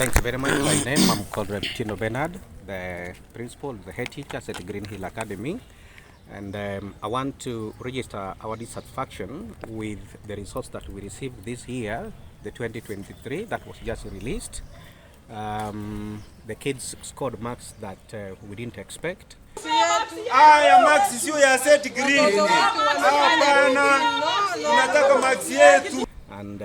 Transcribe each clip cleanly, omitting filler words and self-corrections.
Thank you very much. By name, I'm called Tino Bernard, the principal, the head teacher at Greenhill Academy. And I want to register our dissatisfaction with the results that we received this year, the 2023, that was just released. The kids scored marks that we didn't expect. Haya, marks sio ya St. Green. Hapana, tunataka marks yetu. And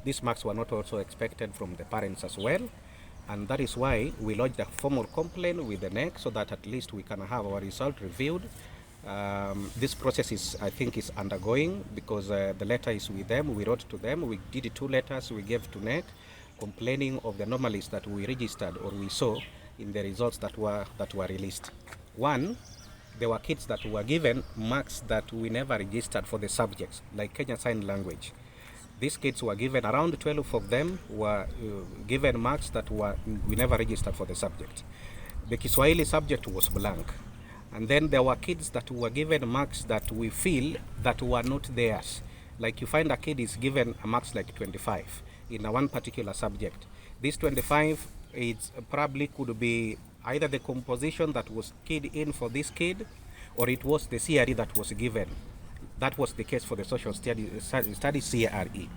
these marks were not also expected from the parents as well. And that is why we lodged a formal complaint with the KNEC so that at least we can have our result reviewed. This process is, I think, is undergoing because the letter is with them. We wrote to them. We did two letters we gave to KNEC complaining of the anomalies that we registered or we saw in the results that were released. One, there were kids that were given marks that we never registered for the subjects, like Kenya Sign Language. These kids were given, around 12 of them were given marks that were we never registered for the subject. The Kiswahili subject was blank. And then there were kids that were given marks that we feel that were not theirs. Like you find a kid is given a marks like 25 in a one particular subject. This 25, it probably could be either the composition that was keyed in for this kid or it was the CRE that was given. That was the case for the social study CRE.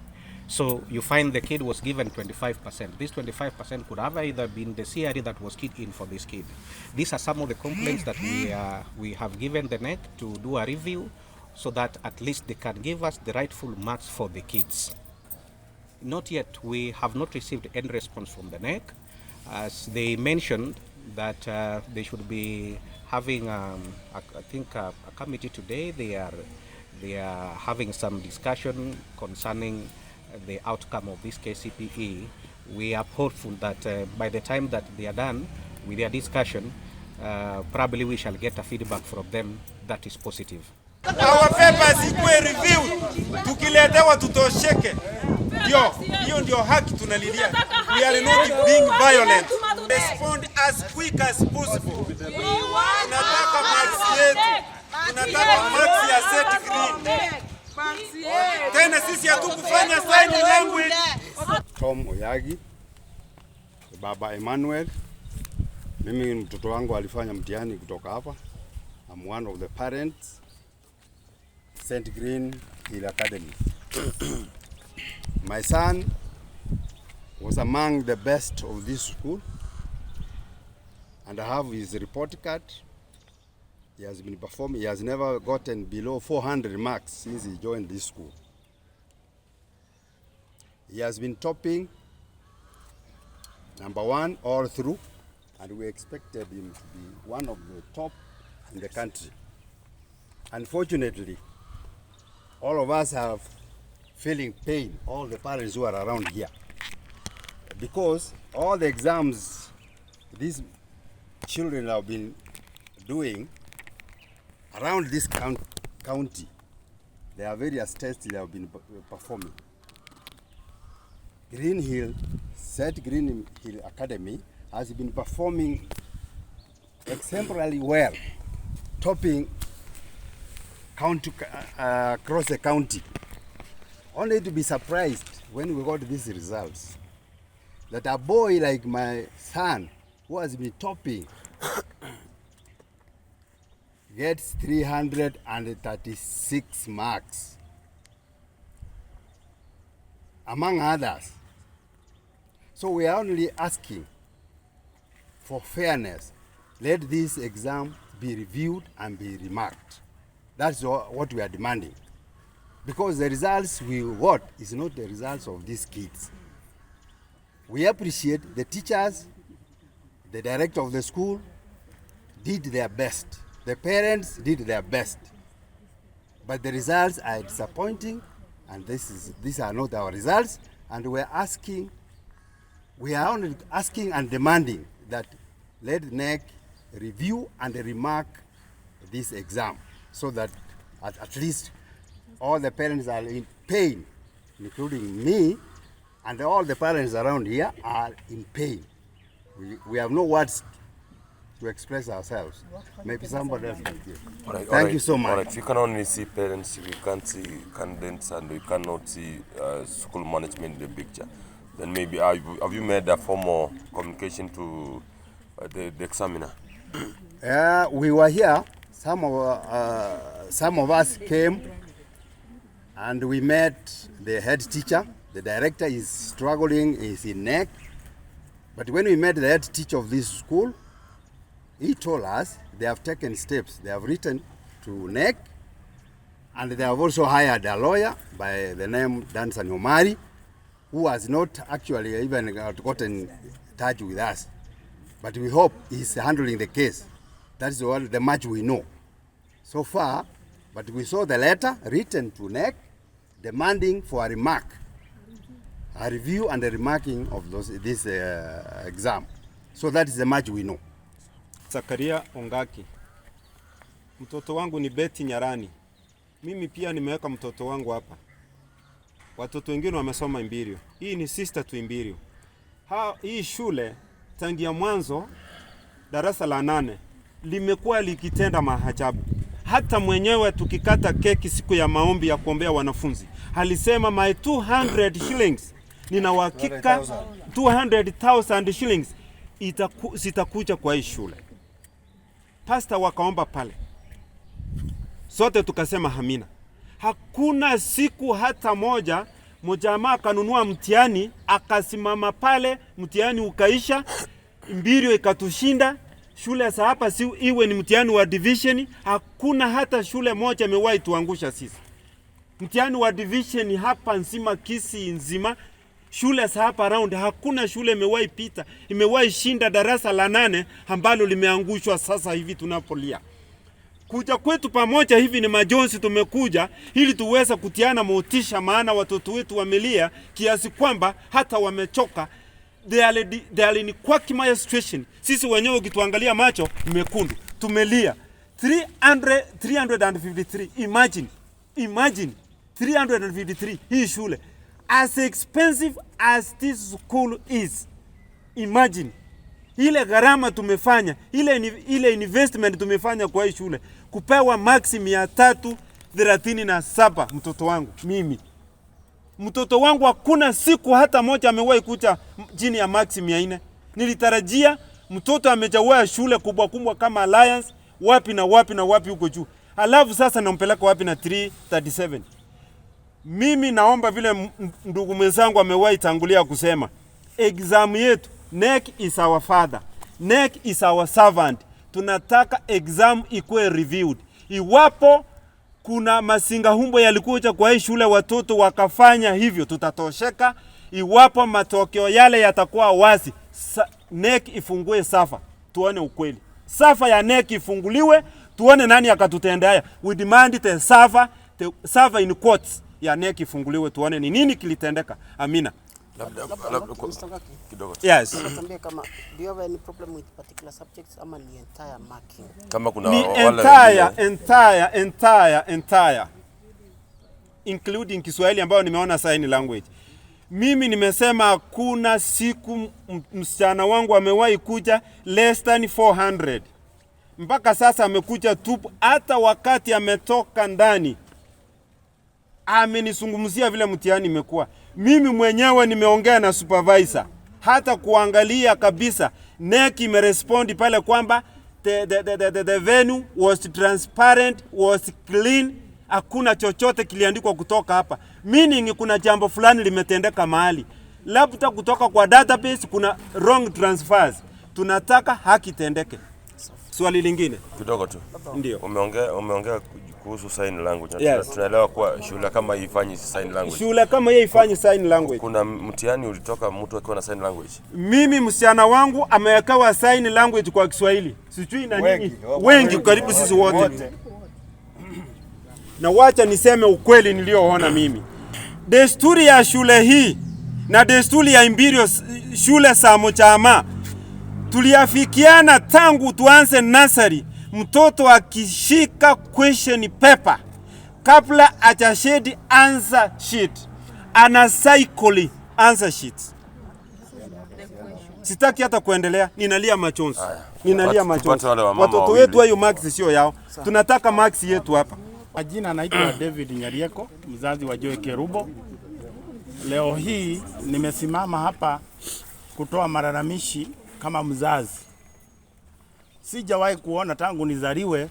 So you find the kid was given 25%. This 25% could have either been the CRE that was keyed in for this kid. These are some of the complaints that we have given the KNEC to do a review so that at least they can give us the rightful marks for the kids. Not yet. We have not received any response from the KNEC. As they mentioned that they should be having, I think, a committee today. They are having some discussion concerning the outcome of this KCPE. We are hopeful that by the time that they are done with their discussion, probably we shall get a feedback from them that is positive. Our papers ikuwe reviewed, tukiletewa tutosheke. Ndio, hiyo ndio haki tunalilia. We are not being violent. Respond as quick as possible. Tunataka marks yetu, tunataka marks ya St. Green. Tena sisi hatukufanya sign language. Tom Oyagi, Baba Emmanuel. Mimi mtoto wangu alifanya mtihani kutoka hapa. I'm one of the parents, St. Green Hill Academy. My son was among the best of this school and I have his report card. He has been performing, he has never gotten below 400 marks since he joined this school. He has been topping number one all through, and we expected him to be one of the top in the country. Unfortunately, all of us have feeling pain, all the parents who are around here, because all the exams these children have been doing around this county, there are various tests they have been performing. Green Hill, St. Green Hill Academy has been performing exemplarily well, topping county, across the county. Only to be surprised when we got these results that a boy like my son, who has been topping, gets 336 marks, among others. So we are only asking for fairness. Let this exam be reviewed and be remarked. That's what we are demanding. Because the results we got is not the results of these kids. We appreciate the teachers, the director of the school did their best. The parents did their best. But the results are disappointing, and these are not our results. And we are only asking and demanding that let KNEC review and remark this exam so that at least all the parents are in pain, including me, and all the parents around here are in pain. We have no words to express ourselves. Maybe somebody else can give. All right, Thank all right, you so much. All right, we can only see parents, we can't see candidates, and we cannot see school management in the picture. Then maybe have you made a formal communication to the examiner? We were here. Some of us came, and we met the head teacher. The director is struggling, is in KNEC. But when we met the head teacher of this school, he told us they have taken steps. They have written to KNEC, and they have also hired a lawyer by the name Danson Omari, who has not actually even gotten in touch with us. But we hope he's handling the case. That's all the much we know so far. But we saw the letter written to KNEC demanding for a remark, a review and a remarking of this exam. So that is the much we know. Zakaria Ongaki. Mtoto wangu ni Betty Nyarani. Mimi pia nimeweka mtoto wangu hapa. Watoto wengine wamesoma Imbirio. Hii ni sister to Imbirio. Hii shule tangia mwanzo darasa la 8 limekuwa likitenda maajabu. Hata mwenyewe tukikata keki siku ya maombi ya kuombea wanafunzi alisema my 200 shillings, nina uhakika 200,000 shillings zitakuja kwa hii shule. Pastor wakaomba pale, sote tukasema amina. Hakuna siku hata moja mjamaa akanunua mtihani akasimama pale, mtihani ukaisha, Imbirio ikatushinda. Shule za hapa si iwe ni mtihani wa division, hakuna hata shule moja imewahi tuangusha sisi. Mtihani wa division hapa nzima, Kisii nzima, shule za hapa round hakuna shule imewahi pita, imewahi shinda darasa la 8 ambalo limeangushwa sasa hivi tunapolia. Kuja kwetu pamoja hivi ni majonzi, tumekuja ili tuweze kutiana motisha, maana watoto wetu wamelia kiasi kwamba hata wamechoka. They are in quagmire situation. Sisi wenyewe ukituangalia macho mekundu, tumelia 353. Imagine 353 hii shule, as expensive as this school is. Imagine ile gharama tumefanya, ile investment tumefanya kwa hii shule, kupewa maxi 337 mtoto wangu mimi. Mtoto wangu hakuna siku hata moja amewahi kuja chini ya maxi 400. Nilitarajia mtoto amejawaa shule kubwa kubwa kama Alliance, wapi na wapi na wapi huko juu. Alafu sasa nampeleka wapi na 337? Mimi naomba vile ndugu mwenzangu amewahi tangulia kusema, exam yetu, KNEC is our father, KNEC is our servant. Tunataka exam ikuwe reviewed. Iwapo kuna masinga humbo yalikuja kwa hii shule watoto wakafanya hivyo, tutatosheka. Iwapo matokeo yale yatakuwa wazi, KNEC ifungue safa, tuone ukweli. Safa ya KNEC ifunguliwe, tuone nani akatutendea haya. We demand the server, the server in quotes ya KNEC ifunguliwe, tuone ni nini kilitendeka. Amina. Labda kidogo. Yes. Tuambie kama, do you have any problem with particular subjects ama ni entire marking? Kama kuna ni wale entire including Kiswahili ambayo nimeona sign language. Mimi nimesema hakuna siku msichana wangu amewahi kuja less than 400. Mpaka sasa amekuja tupu. Hata wakati ametoka ndani amenizungumzia vile mtihani imekuwa. Mimi mwenyewe nimeongea na supervisor, hata kuangalia kabisa KNEC imerespond pale kwamba the venue was transparent, was clean, hakuna chochote kiliandikwa kutoka hapa, meaning kuna jambo fulani limetendeka mahali, labda kutoka kwa database kuna wrong transfers. Tunataka haki tendeke. Swali lingine kidogo tu. Ndio. Umeongea kuhusu sign language. Yes. Tunaelewa kuwa shule kama hii haifanyi sign language. Shule kama hii haifanyi sign language. Kuna mtihani ulitoka mtu akiwa na sign language. Mimi msichana wangu amewekewa sign language kwa Kiswahili. Sijui na nini. Wengi karibu sisi wote. Na wacha niseme ukweli nilioona mimi. Desturi ya shule hii na desturi ya Imbirio shule Samuchama tuliafikiana tangu tuanze nursery, mtoto akishika question paper kabla hajashedi answer sheet, ana cycle answer sheet. Sitaki hata kuendelea, ninalia machozi. Ninalia machozi. Watoto wetu hayo marks sio yao. Tunataka marks yetu hapa. Majina naitwa David Nyarieko, mzazi wa Joy Kerubo. Leo hii nimesimama hapa kutoa malalamishi kama mzazi. Sijawahi kuona tangu nizaliwe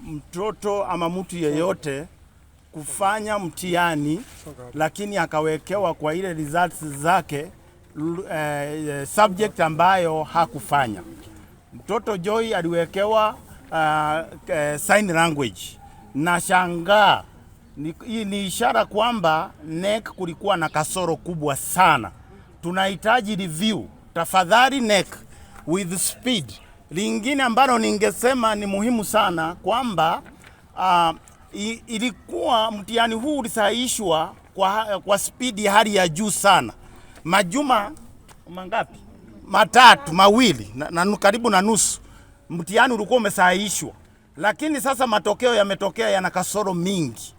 mtoto ama mtu yeyote kufanya mtihani lakini akawekewa kwa ile results zake subject ambayo hakufanya. Mtoto Joy aliwekewa sign language na shangaa hii ni ishara kwamba KNEC kulikuwa na kasoro kubwa sana. Tunahitaji review tafadhali, KNEC with speed. Lingine ambalo ningesema ni muhimu sana kwamba ilikuwa mtihani huu ulisahihishwa kwa spidi ya hali ya juu sana, majuma mangapi? Matatu, mawili na karibu na nusu, mtihani ulikuwa umesahihishwa, lakini sasa matokeo yametokea yana kasoro mingi.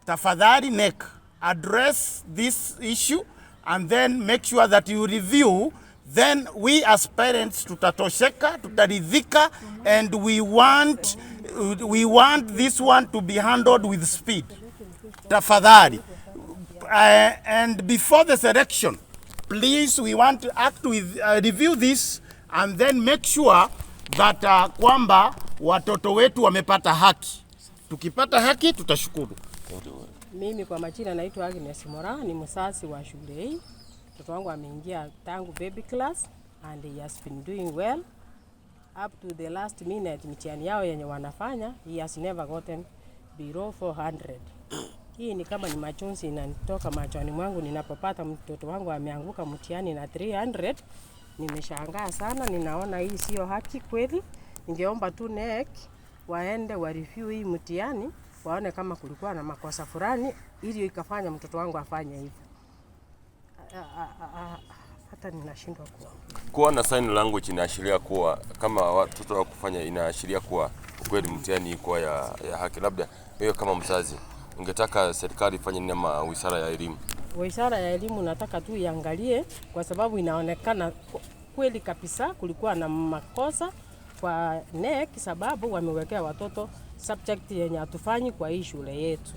Tafadhali KNEC, address this issue and then make sure that you review, then we as parents tutatosheka, tutaridhika, and we want this one to be handled with speed, tafadhali. And before the selection, please, we want to act with review this and then make sure that kwamba watoto wetu wamepata haki. Tukipata haki tutashukuru. Mimi kwa majina naitwa Agnes Mora, ni mzazi wa shule hii. Mtoto wangu ameingia tangu baby class and he has been doing well up to the last minute. Mitihani yao yenye wanafanya, he has never gotten below 400. Hii ni kama ni machozi inanitoka machoni mwangu ninapopata mtoto wangu ameanguka mtihani na 300. Nimeshangaa sana, ninaona hii sio haki kweli. Ningeomba tu KNEC waende wa review hii mtihani, waone kama kulikuwa na makosa fulani ili ikafanya mtoto wangu afanye hivyo. Hata ninashindwa kuongea. Kuwa na sign language inaashiria kuwa kama watoto wa kufanya, inaashiria kuwa kweli mtihani iko ya haki. Labda wewe kama mzazi ungetaka serikali ifanye nini ama wizara ya elimu? Wizara ya elimu nataka tu iangalie, kwa sababu inaonekana kweli kabisa kulikuwa na makosa kwa KNEC, sababu wamewekea watoto subject yenye hatufanyi kwa hii shule yetu.